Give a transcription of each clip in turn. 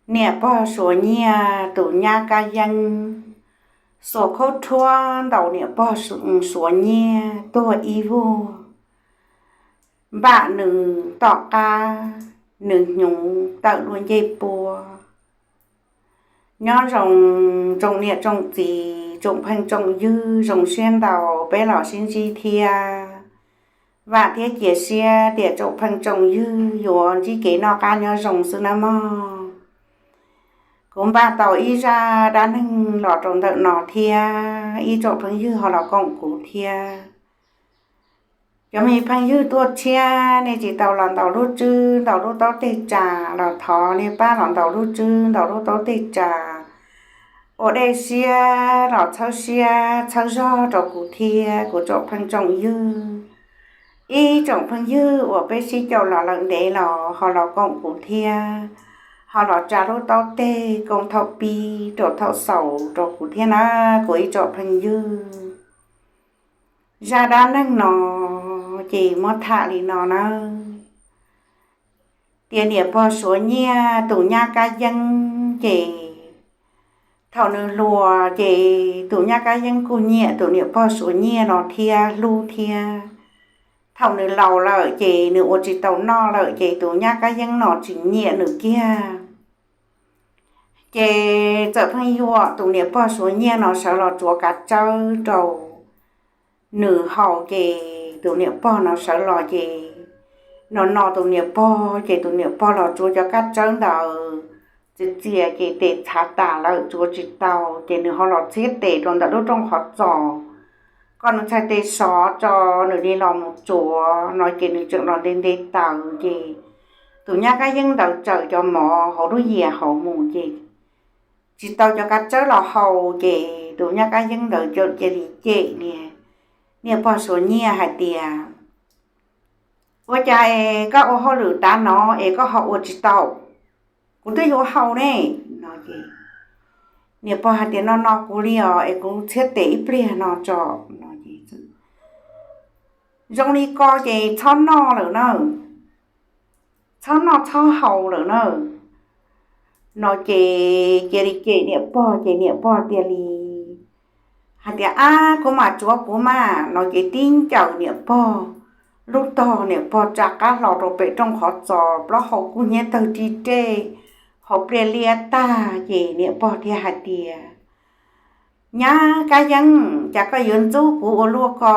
Niam pog Suav Nyiaj tus nyab Kab Yeeb xuas khaub rhuab ntaus niam pog Suav Nyiaj tuag ib vuag. Npam nws tom qab, nws hnyuv tawm luaj ncej puab. Nyob zoo tsoom niam tsoom txiv, tsoom pheej tsoom ywg, zoo siab ntau peb los sib ntsib thiab. Vam thiab cia siab tias tsoom pheej tsoom ywg yuav ntsib kev noj qab nyob zoo xwb nawb mog. Kuv npaj tau ib zaj dab neeg los rau ntawm no thiab, ib tsoom pheej ywg ho los koom kuv thiab. Cov me pheej ywg tuaj tshiab, nej tsis tau los ntaus lub tswb ntaus lub taub teg tsa los thov nej pab los ntaus lub tswb ntaus lub taub teg tsa ua dej siab los txhawb siab txhawb zog rau kuv thiab kuv tsoom pheej tsoom ywg. Ib tsoom pheej ywg uas peb sib caum los lawm ntev los ho los koom kuv thiab, ho los tsa lub taub teg koom thaum pib rau thaum xaus rau kuv thiab na, kuv ib tsoom pheej ywg. Zaj dab neeg no ces muab tham li no nawb. Tias niam pog Suav Nyiaj tus nyab Kab Yeeb ces thaum nws hluas ces tus nyab Kab Yeeb kuj nyiam tus niam pog Suav Nyiaj no thiab hlub thiab. Thaum nws laus lawm ces nws ua tsis tau noj lawm ces tus nyab Kab Yeeb no tsis nyiam nws kiag. Ces txawm pheej yuam tus niam pog Suav Nyiaj no sawv los tsuav kav tsawb rau nws haus ces tus niam pog no sawv los ces no no tus niam pog ces tus niam pog los tsuav cov kav tsawb ntawd txias txias ces tes txhav tas lawm tsuav tsis tau ces nws ho los txhiab tes rau ntawm lub rooj qhov txos kom nws txhais tes sov tso nws li los mus tsuav no ces nws tseem los nte nte taws ces tus nyab Kab Yeeb ntawd tsaws cov mov hauv lub yias hauv mus ces tsis tau cov kav tsawb los haus ces tus nyab Kab Yeeb ntawd cia li cem niam pog Suav Nyiaj hais tias, ua cas es koj ua hauj lwm tav no es koj ho ua tsis tau, kuv twb yuav haus ne no es niam pog hais tias, no no kuv li os es kuv txhiab tes ib pliag no tso no es zoo li ko ces txhob noj lawm na, txhob noj txhob haus lawm na no ces cia li cem niam pog ces niam pog cia li hais tias, ab kuv mam tsuav kuv mas no ces tib ncaws niam pog lub tog niam pog tsa qab hlo rau pem rooj qhov txos plaub hau kuj hnyiab tawg ri rej, hauv pliaj liab tag ces niam pog thiaj hais tias, nyab Kab Yeeb, cas koj yuav ntxub kuv ua luaj ko,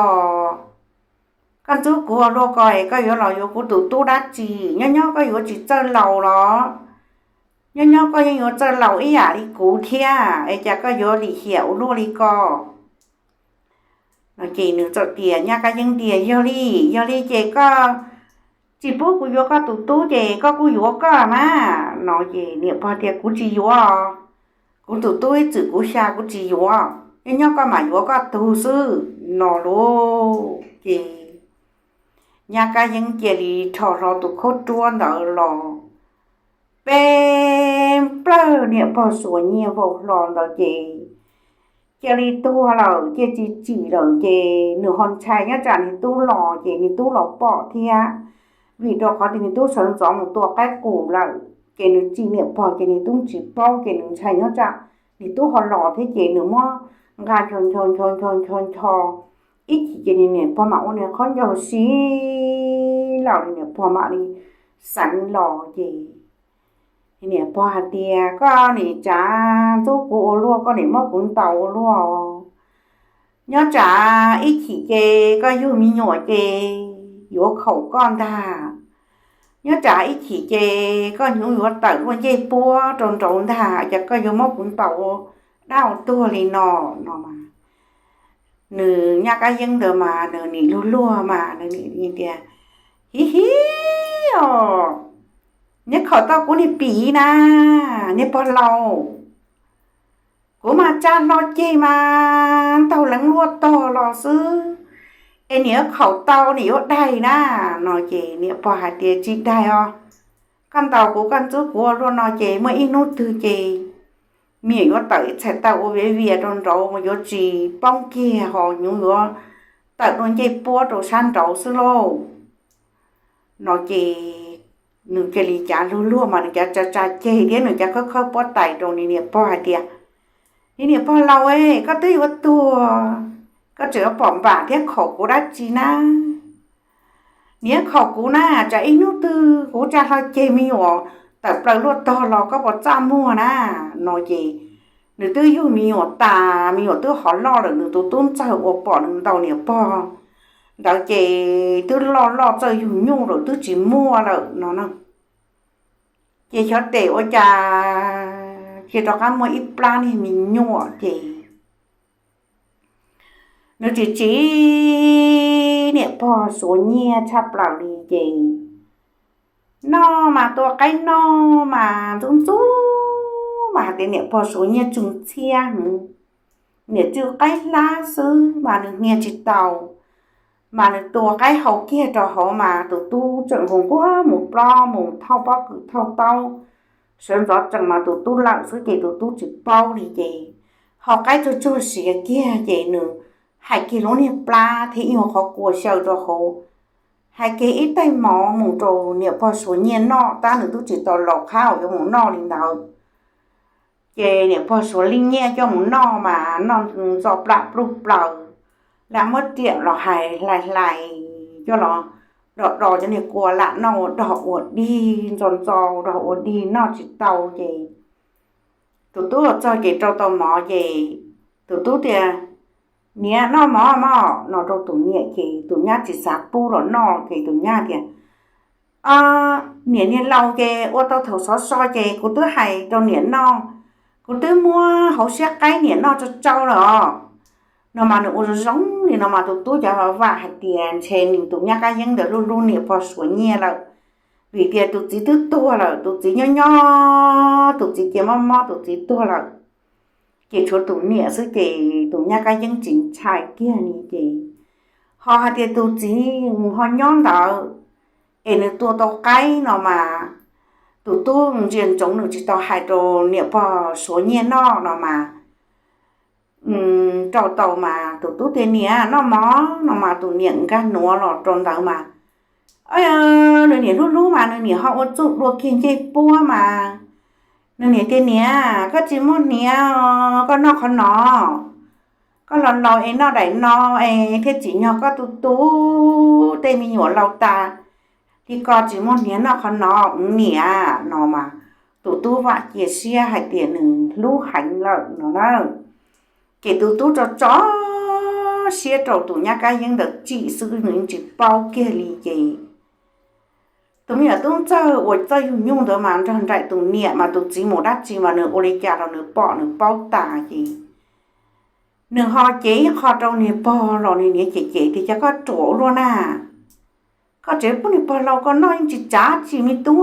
koj ntxub kuv ua luaj ko es koj yuav los yuav kuv tus tub dab tsi, nyob nyob koj yuav tsis txawj laus los, nyob nyob koj yeej yuav txawj laus ib yam li kuv thiab es cas koj yuav lim hiam ua luaj li ko no ces nws txawm tias, nyab Kab Yeeb tias, yog li, yog li ces koj tsis pub kuv yuav koj tus tub ces koj kuj yuav koj mas no ces niam pog tias, kuv tsis yuav, kuv tus tub ib txwm kuv xya kuv tsis yuav, nyob nyob koj mam yuav koj tug xwb no lauj ces nyab Kab Yeeb cia li rho hlo tus khaub ruab ntawd los peb nplawg niam pog Suav Nyiaj vau hlo ntawd ces cia li tuag lawm cia tsis tsim lawm ces nws ho ntshai nyob tsam nws tub los ces nws tub los pom thiab, vim rau qhov tias nws tub sawv ntxov mus tua qaib qus lawm ces nws tsim niam pog ces nws tub tsis paub ces nws ntshai nyob tsam nws tub ho los thiab ces nws muab nqa ncho ncho ncho ncho ncho ncho ib chim ces nws niam pog mam ua nws qhov ncaug si laus, nws niam pog mam li xeev los ces niam pog hais tias, koj nim tsav ntxub kuv ua luaj, koj nim muab kuv ntaus ua luaj, nyob tsam ib chim ces koj yug me nyuam ces yuav khaum koj ntag, nyob tsam ib chim ces koj hnyuv yuav tawm luaj ncej puab rau nraud ntag, cas koj yuav muab kuv ntaus ua dab ua tuag li no no mas nws nyab Kab Yeeb ntawd mas nws nim luag luag mas nws nim tias, hiv hiv os, neb khaum tau kuv niag pim na, niag pog laus, kuv mas tsa hlo ceg mas ntaug leev luaj tog los xwb, es nim yuav khaum tau nim yuav daig na no ces niam pog hais tias, tsis daig os, koj ntaus kuv koj ntxub kuv ua luaj no ces muaj ib hnub twg ces me nyuam yuav tawm ib txhais taw ua viav vias rau nraud mas yuav tsis poob kiag ho hnyuv yuav tawm dua ncej puab rau sab nraud xwb lauj no ces nws cia li cav luag luag mas nws cav tsa tsa ceg thiab nws cav khawb khawb pob tais rau nws niam pog hais tias, Niam pog laus, koj twb yuav tuag, koj tseem yuav pom npam thiab khaum kuv dab tsi na? Niam khaum kuv na, tsam ib hnub twg kuv tsa hlo ceg me nyuam tawm plaws luaj tog los koj puas txaj muag na? No ces nws twb yug me nyuam tas, me nyuam twb hov loj lawm, nws tus tub ntxawg uas pom nws ntaus niam pog ntawd ces twb loj loj txawj yug nyuj lawm twb tsis muaj lawm no na. Ces xyov tes ua cas cia rov qab muaj ib plab niag me nyuam ces nws tsis tsim niam pog Suav Nyiaj tshaj plaws li ces noj mas tua qaib noj mas ntxub ntxub mas hais tias niam pog Suav Nyiaj tsw ntxhiab heev, niam tsw qaib hlab xwb mas nws hnia tsis tau, mas nws tua qaib hau kiag rau hauv mas tus tub tseem hu nquag mus plob mus thauj pob kws thauj taub, sawv ntxov tsees mas tus tub lawm xwb ces tus tub tsis paub li ces hau qaib tsuag tsuag siav kiag ces nws hais kiag lub niag plab thiab ib nyuag qhov kua xyaw rau hauv, hais kiag ib tais mov mus rau niam pog Suav Nyiaj noj tab nws twb tsis tau laus qhab uas yuav mus noj li ntawd. Ces niam pog Suav Nyiaj coj mus noj mas noj ntxo plam pluj plaws, lam muab riam los hais hlais hlais coj los do do cov niag kua lam noj ua dog ua dig ntxo ntxo dog ua dig noj tsis tau ces tus tub los txog ces rau tau mov ces tus tub tias, Niam noj mov mog, no rau tus niam ces tus nyab tsis xav pub los noj ces tus nyab tias, Niam niag laus ces ua tau thaum sov so ces kuv twb hais rau niam noj, kuv twb muab hauv siab qaib niam noj tsau tsau lawm os. No mas nws ua zoo zoo li no mas tus tub cov vam hais tias ntshe nws tus nyab Kab Yeeb ntawd hlub hlub niam pog Suav Nyiaj lawm, vim tias tus txiv twb tuag lawm, tus txiv nyob nyob tus txiv cia mob mob tus txiv tuag lawm, ces tshuav tus niam xwb ces tus nyab Kab Yeeb tsis ntshai kiag li ces ho hais tias tus txiv ho nyob ntawd es nws tua tau qaib no mas tus tub ntsia ntsoov nws tsis tau hais rau niam pog Suav Nyiaj noj no mas rau tau mas tus tub tias, Niam noj mov, no mas tus niam nkag nuav los rau ntawd mas nws niam hlub hlub mas nws niam ho ua txuj dua kiag ncej puab mas nws niam tias, Niam, koj tsis muaj hniav, koj noj qhov no, koj los laus es noj daim no es thiaj tsim nyog koj tus tub tej me nyuam laus tas li ko, tsis muaj hniav noj qhov no, niam, no mas tus tub vam cia siab hais tias nws hlub heev lawm no na. Ces tus tub tso tso siab rau tus nyab Kab Yeeb ntawd tsim xwb nws yeej tsis paub kiag li ces tus me nyuam tub ntxawg uas txawj yug nyuj ntawd mas nrog nraim tus niam mas tus txiv mus dab tsi mas nws ua li cas los nws pom nws paub tas ces nws ho cev ib qho rau niag pog los nws niam cem cem tias, Cas koj ruam ua luaj na, koj tseem pub niag pog laus ko noj yeej tsis tsav tsi me tub,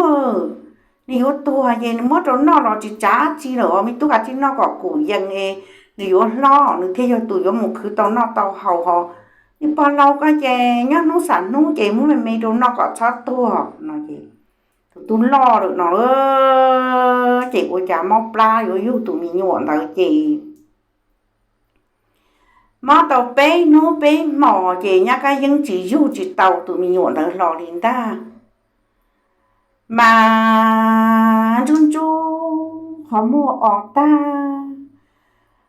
nws yuav tuag ces nws muab rau noj los tsis tsav tsi lawm os me tub, kav tsij noj kom kum yees es nws yuav hlob nws thiaj yog tus yuav mus khwv tau noj tau haus ho, niag pog laus ko ces nyob hnub xam hnub ces muab me me rau noj kom txhob tuag no ces tus tub loj lawm no ces ua cas mob plab yuav yug tus me nyuam ntawd ces mob tau peb hnub peb hmos ces nyab Kab Yeeb tsis yug tsis tau tus me nyuam ntawd hlo li ntag. Mas ntsub ntsub qhov muag o tag,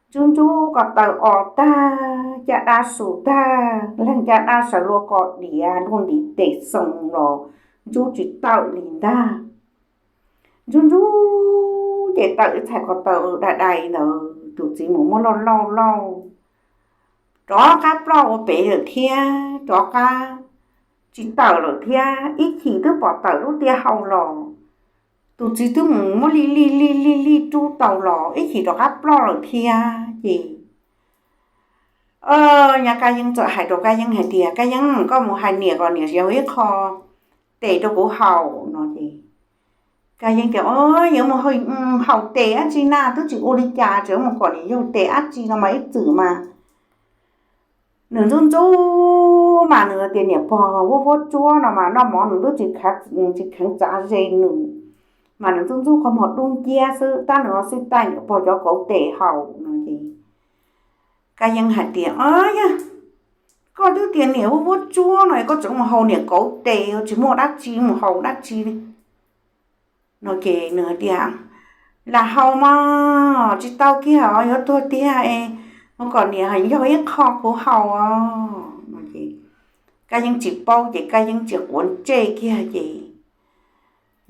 ntsub ntsub ko taw o tag, caj dab su tag, leeg caj dab sawv lua ko diav luaj ntiv tes xoo los ntsub tsis tawm li ntag. Ntsub ntsub ces tawm ib txhais ko taw dai dai ntawd tus txiv mus muab lauj lauj lauj, rov qab ploj ua pem lawm thiab, rov qab tsis tawm lawm thiab, ib chim twb pom tawm lub tiaj hau los, tus txiv twb mus muab li li li li li rub tau los ib chim rov qab ploj lawm thiab ces nyab Kab Yeeb txawm hais rau Kab Yeeb hais tias, Kab Yeeb, koj mus hais niam kom niam yuav ib qho tes rau kuv haus no ces Kab Yeeb tias, Yuav mus haus tes dab tsi na, twb tsis ua li cas, tseem mus kom niam yaug tes dab tsi no mas ib txwm mas nws ntxub ntxub mas nws tias niam pog vuab vuab tsuab no mas noj mov nws twb tsis kheev txav ze nws, mas nws ntxub ntxub qhov muag dub nciab xwb tab nws ho xij taij niam pog cov kauv tes haus no ces Kab Yeeb hais tias, Yog koj twb tias niam vuab vuab tsuab no koj tseem mus haus niam kauv tes, tsis muaj dab tsi mus haus dab tsi li. No ces nws hais tias, Lam haus mog, tsis tau kiag os, yuav tuag tiag es mus kom niam yog ib qho kuv haus os. Kab Yeeb tsis paub ces Kab Yeeb tsis quav ntsej kiag ces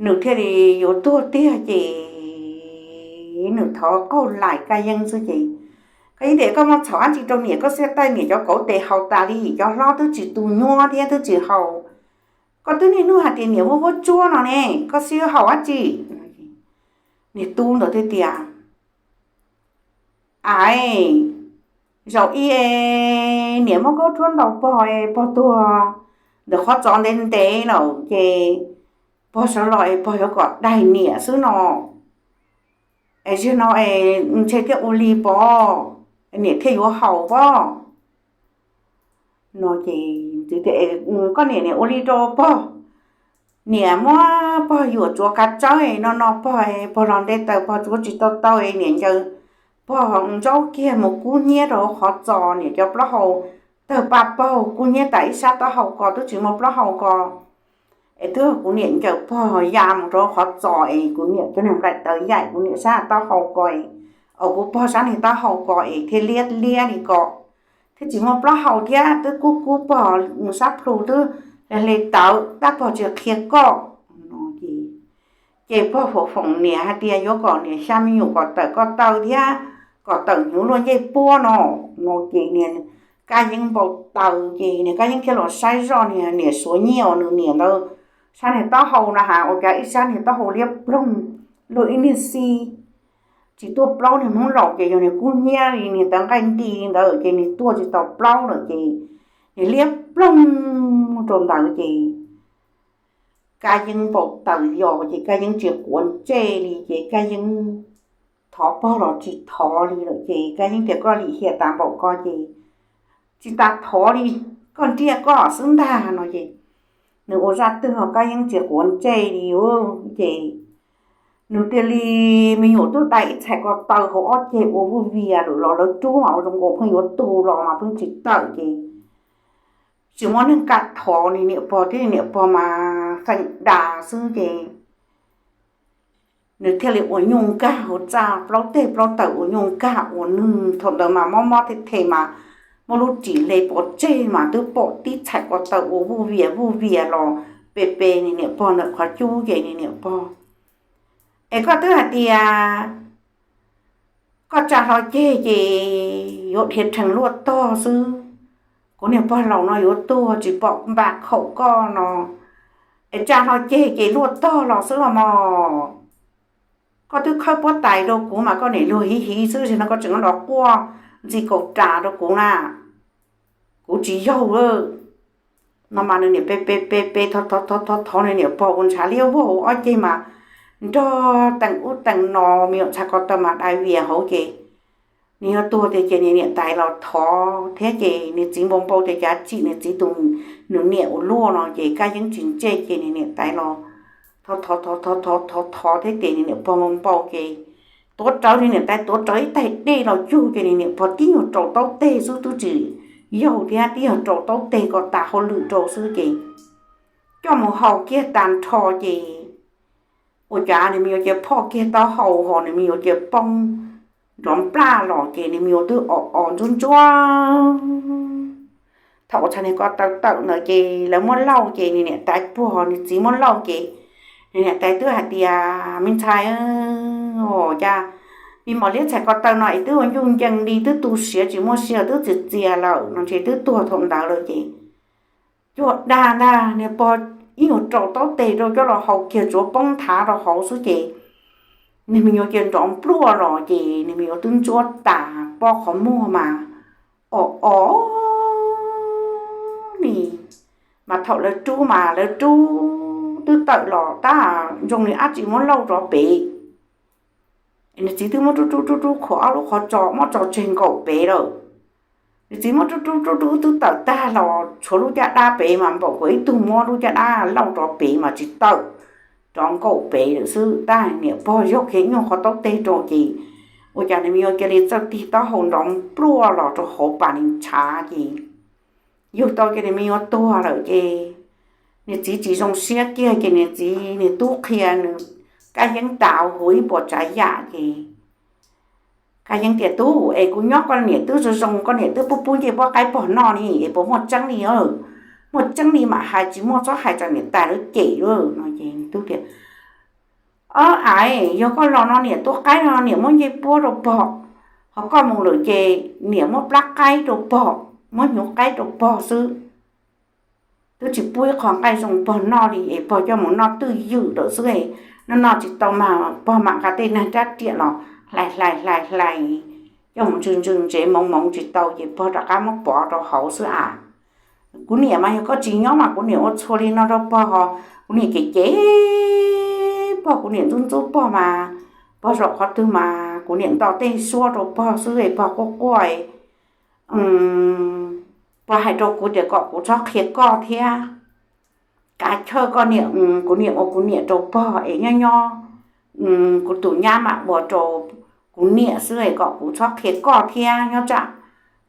nws thiaj li yuav tuag tiag ces nws thov qaug lais Kab Yeeb xwb ces, Kab Yeeb tias, Koj muaj txhaum dab tsi rau niam? Koj xwb taij niam cov kauv tes haus tas li, cov hlob twb tsis tu nyuab thiab twb tsis haus. Koj twb niaj hnub hais tias niam muaj vuab tsuab no ne, koj xwb haus dab tsi? Niag tub ntawd thiaj tias, Ais, zaum ib niam muab kaub rhuab ntaus pog, pog tuag ntawm qhov txos ntev ntev lawm ces pog sawv los es pog yuav kom daig niam xwb no. Es zaum no es ntshe thiaj ua li pog, niam thiaj yuav haus pob. No ces, Koj niam, niam ua li rau pog, niam muab pog yuam tsuav kav tsawb no no pog, pog los nte taws pog tsuav tsis tau tau, niam ncaws pog ntsaub kiag mus kub hnyiab rau qhov txos, niam cov plaub hau tawg paj paug, kub hnyiab tas ib sab taub hau ko twb tsis muaj plaub hau ko. Es twb kuv niam ncaws pog ya mus rau qhov txos es kuv niam cov niag nplaim tawv yaim kuv niam sab taub hau ko, es kuv pog sab niag taub hau ko es thiaj liab liab li ko, thiab tsis muaj plaub hau thiab twb kub kub pog sab plhu twb hle tawv tab pog tsis qhia koj. No ces, ces pog foom foom niam hais tias yuav kom niam xya me nyuam kom tawm ko taw thiab kom tawm hnyuv luaj ncej puab no. No ces niag Kab Yeeb npau taws ces niag Kab Yeeb thiaj los saib zoj niag niam suav nyiaj uas nws niam ntawd sab niag taub hau na has, ua cas ib sab niag taub hau liab ploog luaj ib niag xib, tsis tuaj plaub niag hmoob laus ces yog niag kub hnyiab li niag tawv nqaij nti li ntawd ces niag tuaj tsis tau plaub lawm ces niag liab ploog rau ntawd ces Kab Yeeb npau taws yos ces Kab Yeeb tsis quav ntsej li ces Kab Yeeb thov pog los tsis thov li lawm ces Kab Yeeb tias, Koj lim hiam tas npaum ko ces tsis tas thov li, koj nriaj koj xwb ntag. No ces nws ua zaj twg los Kab Yeeb tsis quav ntsej li ces nws thiaj li, me nyuam twb dai ib txhais ko taw hauv ob ceg ua vuj vias lawm los lawv rub mas ua zoo nkaus pheej yuav tu los mas pheej tsis tawm ces tsis muaj neeg kam thov nws niam pog thiab, niam pog mas feem das xwb ces nws thiaj li ua nyuj nkag hauv txaj, plaub teg plaub taw ua nyuj nkag ua nwg. Thaum ntawd mas mob mob the the mas muaj lub ris hle pov tseg mas twb pom tib txhais ko taw ua vuj vias vuj vias los pe pe nws niam pog ntawm qhov cub ces nws niam pog, Es koj twb hais tias koj tsa hlo ceg ces yuav dhia rhees luaj tog xwb. Kuv niag pog laus no yuav tuag tsis pom npa khaum koj no, es tsa hlo ceg ces luaj tog los xwb los mog. Koj twb khawb pob tais rau kuv mas koj niam luag hiv hiv xwb, tam sim no koj tseem los quaj ntxi kaus ras rau kuv na. Kuv tsis yaug lawm. No mas nws niam pe pe pe pe thov thov thov thov nws niam pog ua ntshav liab vog hauv ob ceg mas nrog teem ub teem no, me nyuam txhais ko taw mas dai vias hauv ces nws yog tuag tiag ces nws niam tais los thov thiab ces nws txiv npau npau tias cas tsim nws txiv tus, nws niam ua luaj no ces Kab Yeeb tsis ntsej ces nws niam tais los thov thov thov thov thov thov thov thiab ces nws niam pog npau npau ces tuav rawv, nws niam tais tuav rawv ib taig dej los cug ces nws niam pog tib nyuag rau taub teg xwb, twb tsis yaug thiab, tib nyuag rau taub teg kom tas hauj lwm rau xwb ces coj mus haus kiag tag nrho ces ua cas nws me nyuam cia phoj kiag taub hau ho nws me nyuam cia poob nrov nplaj los ces nws me nyuam twb o o ntsuab ntsuab. Thaum uas txhais niag ko taw tawm ntawd ces lawv muab lauj ces nws niam tais puag, nws txiv muab lauj ces nws niam tais twb hais tias me ntxhais, cas me mos liab txhais ko taw no es twb ua ncuj ncees li, twb tu siav tsis muaj sia, twb txias txias lawm no ces twb tuag thaum ntawd lawm ces cuag dag ntag, niag pog ib nyuag rau taub teg rau coj los haus kiag tsuav poob nthav rau hauv xwb ces nws me nyuam cia nrov npluaj los ces nws me nyuam twb ntsuab tas pob qhov muag mas o o ni. Mas thaum lawv rub mas lawv rub twb tawm los tab zoo li dab tsi muab lauj rov pem. Nws txiv twb muab rub rub rub rub khuam ob lub qhov tso muab tso tseg nkaum pem lawm. Nws txiv muab rub rub rub rub twb tawm tag los tshuav lub caj dab pem mas npaum nkaus ib tug muab lub caj dab lauj rov pem mas tsis tawm, rov nkaum pem lawm xwb. Tab niam pog zaug kiag nyuag qhov taub teg rau ces ua cas nws me nyuam cia li txawj tig taub hau nrov npluaj los rau hauv pas ni ntshav ces yug tau ces nws me nyuam tuag lawm ces nws txiv tsis zoo siab kiag ces nws txiv nws tub qhia nws Kab Yeeb tas huv ib puas tsav yam ces Kab Yeeb tias, Tub, es kuv nyob koj niam twb zoo zoo, koj niam twb pub pub ncej puab qaib pog noj ne, es puas muaj tseeb li? Muaj tseeb li mam hais, tsis muaj txhob hais tsam niam tais lawv cem lawm no. Ces tub tias, Ob, ais, yog koj los no niam tua qaib no niam muab ncej puab rau pog, ho koj mus lawm ces niam muab plab qaib rau pog, muab hnyuv qaib rau pog xwb. Twb tsis pub ib qho nqaij zoo pog noj li es pog coj mus noj twj ywm lawm xwb. Noj noj tsis tau mas pog mam nqa tej neeg rab riam los hlais hlais hlais hlais coj mus ntsw ntsw ntsev moov moov tsis tau ces pog rov qab muab pov rau hauv xwb as. Kuv niam mas yog koj tsis nyob mas kuv niam ua txhua li no rau pog, kuv niam cem cem pog, kuv niam ntxub ntxub pog mas pog zaum qhov twg mas kuv niam nto tej suab rau pog xwb es pog quaj quaj. Pog hais rau kuv tias kom kuv txhob qhia koj thiab, kav chawj koj niam, kuv niam ua kuv niam rau pog es nyob nyob kuv tus nyab mam ua rau kuv niam xwb es kom kuv txhob qhia koj thiab, nyob tsam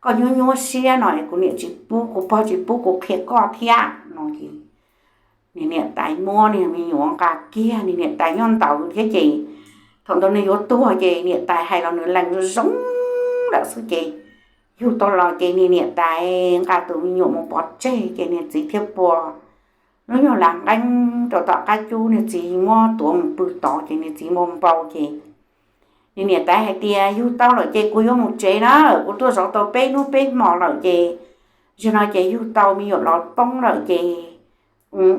koj nyuab nyuab siab no es kuv niam tsis pub, kuv pog tsis pub kuv qhia koj thiab no. Ces niam tais muab niag me nyuam nqa kiag, niam tais nyob ntawd thiab ces thaum ntawd nws yuav tuag ces niam tais hais los nws lees zoo zoo lawm xwb ces yug tau los ces niag niam tais nqa tus me nyuam mus pov tseg ces niag txiv thiaj pua lub nyuag las nqeeb rau tom qab cub, niag txiv muab tuav mus pw tod ces niag txiv npau npau ces niag niam tais hais tias, Yug tau lawm ces kuv yuav mus tsev na, kuv tuaj zov tau peb hnub peb hmo lawm ces zaum no ces yug tau me nyuam los poob lawm ces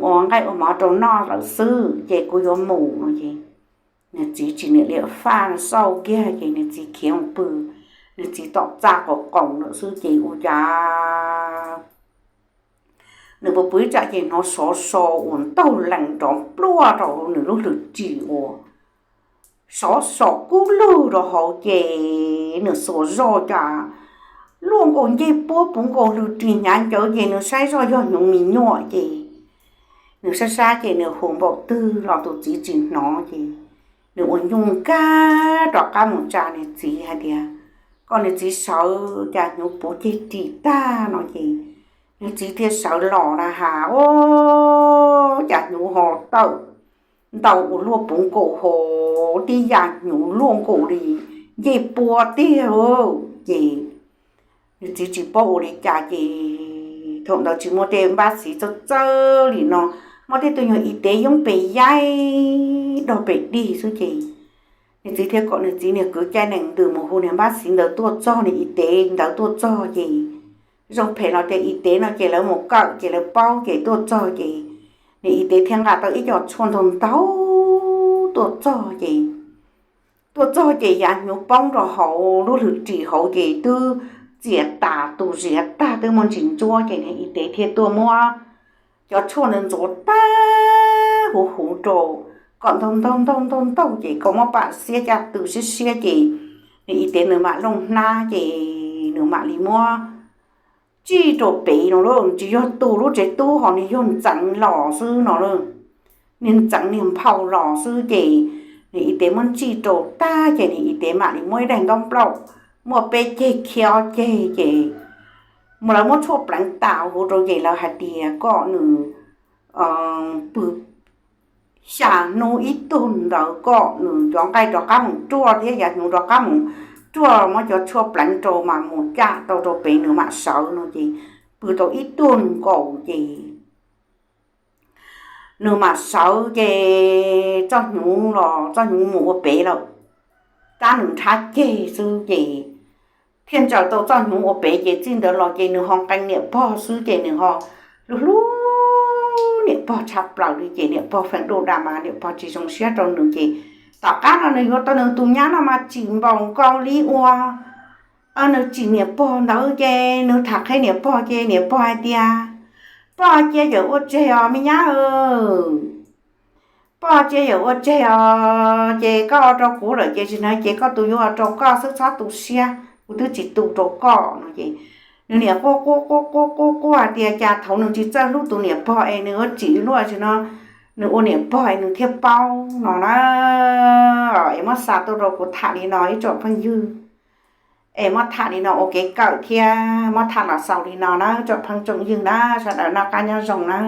ua nqaij ua mov rau noj lawm xwb ces kuv yuav mus no. Ces niag txiv tsis niam liam faj xauj kiag ces niag txiv khiav mus pw niag txiv tom txaj qaum qaum lawm xwb ces ua cas nws pw pw ib tsam ces hnov sov so uas ntaug lees nrov npluaj rau hauv nws lub hlwb ris uas sov so kub lug rau hauv ces nws xuas zoj cas luaj nkaus ncej puab puv nkaus hlwb ris hnyav ncawv ces nws saib zoj yog hnyuv me nyuam ces nws sab sab ces nws hu npaum twg los tus txiv tsis hnov ces nws ua nyuj nkag rov qab mus tsa nws txiv hais tias, Koj niag txiv sawv, cas hnyuv puv ceg ris tag no ces nws txiv thiaj sawv los na has, o, cas hnyuv ho tawm ntau ua luaj puv nkaus hauv tib yam hnyuv luaj nkaus li ncej puab tiag. Ces nws txiv tsis paub ua li cas ces thaum ntawd tsis muaj tej npab xiv txawj txawj li no, muaj tej tug nyuag i tev yoob pes yaib dog pes dig xwb ces nws txiv thiaj kom nws txiv niag kwv caij nees ntws mus hu niag npab xiv ntawd tuaj txog, niag i tev ntawd tuaj txog ces zoo phem los tias i tev no ces lawv mus kawm ces lawv paub ces tuaj txog ces niag i tev thiaj nqa tau ib co tshuaj ntau ntau tuaj txog ces tuaj txog ces yav hnyuv poob rau hauv lub hlwb ris hauv ces twb txias tas tus ziav tag twb muaj ntsis ntsuab ces niag i tev thiaj tuaj muab cov tshuaj ntawd ntxuav tag huv huv rau kom ntaug ntaug ntaug ntaug ntaug ces kom muab pam xiab caj tw siab siab ces niag i tev nws mam looj hnab ces nws mam li muab tsij rau pem no lauj, tsis yog tus lub tsev tub ho niag yog ntxeev los xwb no lauj, niag ntxeev niag nphau los xwb ces niag i tev muab tsij rau tag ces niag i tev mam li muab ib daim ntaub nplaum muaj peb ceg khiav ob ceg ces mus lawv muab tshuaj pleev tas huv rau ces lawv hais tias kom nws pw xya hnub ib tug ntawd kom nws cov nqaij rov qab mus ruaj thiab yav hnyuv rov qab mus ruaj, muab cov tshuaj pleev rau mas mus caj tau rau pem nws mam sawv no ces pw tau ib tug nkaus ces nws mam sawv ces txoj hnyuv los txoj hnyuv mus ua pem lawm, tab nws nrhab ceg xwb ces thiaj ntsaws tau txoj hnyuv ua pem ces txij ntawd los ces nws ho nqee niam pog xwb ces nws ho hlub hlub niam pog tshaj plaws li ces niam pog feem duj da mas niam pog tsis zoo siab rau nws ces tom qab no nws yuav tau nws tus nyab no mas tsim npaum nkaus li ua nws tsim niam pog ntawd ces nws tham qhia niam pog ces niam pog hais tias, Pog cia yawm ua tseg os me nyab, pog cia yawm ua tseg os, ces koj ua rau kuv lawm ces tsis hnov ces koj tus yuav ua rau koj xwb, txhob tu siab, kuv twb tsis tu rau koj no ces nws niam quaj quaj quaj quaj quaj quaj hais tias cas thaum nws tsis txawj hlub tus niam pog es nws yuav tsim luaj tsis no, nws ua niam pog es nws thiaj paub no na. Es muab xa tuaj rau kuv tham li no ib tsoom phooj ywg, es muab tham li no ua kev kawm thiab muab tham los xaus li no na tsoom phooj tsoom ywg na, sawv daws noj qab nyob zoo na.